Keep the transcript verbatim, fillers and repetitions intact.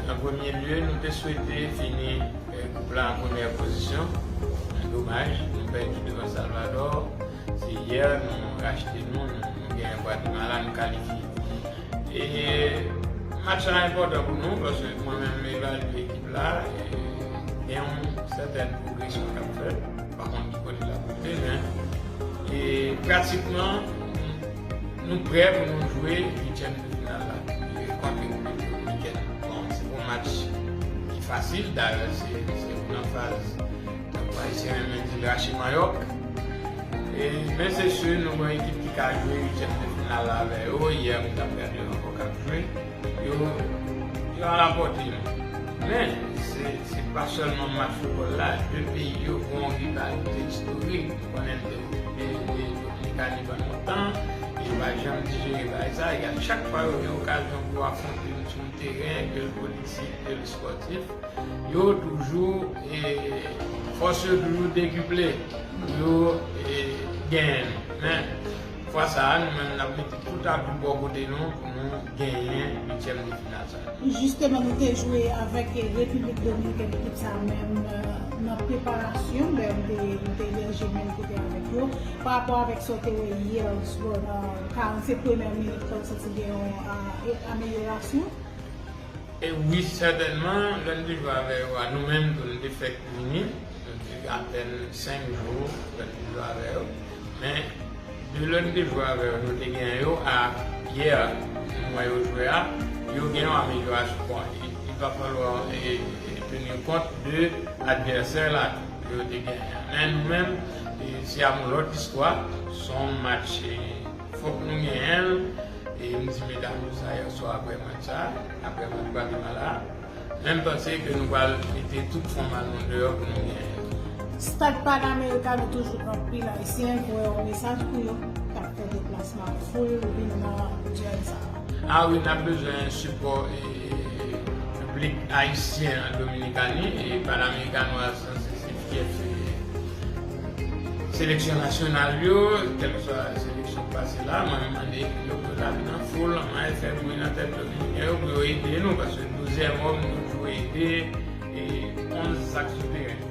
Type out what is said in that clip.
An premye lye, nou te swete fini eh, gwoup la an premyè pozisyon. Men domaj, nou pèdi devan Salvador. Se yè nou rachte nou, nou, nou genyen Gwatemala, nou kalifye. E match la enpòtan pou nou, paske mwen menm m evalye ekip la, e gen yon sètèn pwogresyon k ap fèt. Pa konn ki kote l ap rive, men e pratikman, nou prè pou nou jwe uityèm de final la, e kont Repiblik Dominikèn. Bon, se pa yon match ki fasil, dayè, se, se nan faz, tankou Ayisyen renmen di l, rache manyòk. E, men se si, nou gen yon ekip ki ka jwe uityèm de final la avè yo. Yè, nou t ap gade yo ankò k ap jwe. Yo, yo alapòte nou. Men, se, se pa sèlman match foutbòl la, de peyi yo gen yon rivalite istorik. Nou konnen de, de, de Dominikani pandan lontan, e yo pa janm dijere bagay sa, e a chak fwa yo gen okazyon pou yo afwonte nou sou yon teren, ke l politik, ke l espòtif, yo toujou, e, fòs yo toujou dekiple pou yo, e, genyen nou. Men, fwa sa a, nou menm, n ap mete tout atou bò kote nou pou nou genyen uityèm de final sa a. Jisteman, nou te jwe avèk Repiblik Dominikèn, ekip sa a menm, euh, nan preparasyon, lè nou te, nou te ebèje menm kote avèk yo. Pa rapò avèk sa w te wè yè oswa nan karannsenk premyè minit la, w santi gen yon, euh, amelyorasyon? E wi, sètènman, lè n te jwe avè yo a, nou menm tou, nou te fèk vini, nou te gen apèn senk jou lè n te jwe avè yo. Men, de lè n te jwe avè yo, nou te gen yo a yè, nou wè yo jwe a, yo gen yon amelyorasyon. Bon, il, il va falloir, e, e, tenir compte de advèsè la yo te genyen an. Men nou menm, e, se ap yon lòt istwa, se yon match, e, fòk nou genyen l. E m di medam yo sa yè swa apre match sa, apre match Gwatemala. Men m panse ke nou pral mete tout fòm a nou deyò pou nou genyen. Stad Panamericano toujou anpil Ayisyen, voye yon mesaj pou yo k ap fè deplasman foul vin nan duèl sa a. A wi, n ap bezwen sipò, e, piblik ayisyen an Dominikani, e Panamericano a sanse se fyète seleksyon nasyonal yo, kèlkeswa seleksyon k pase la, mwen mande yo pou yo ta vin an foul, mwen fè bri nan tèt dominiken yo pou yo ede nou, paske douzyèm òm nou toujou ede, e, onz sa k sou teren.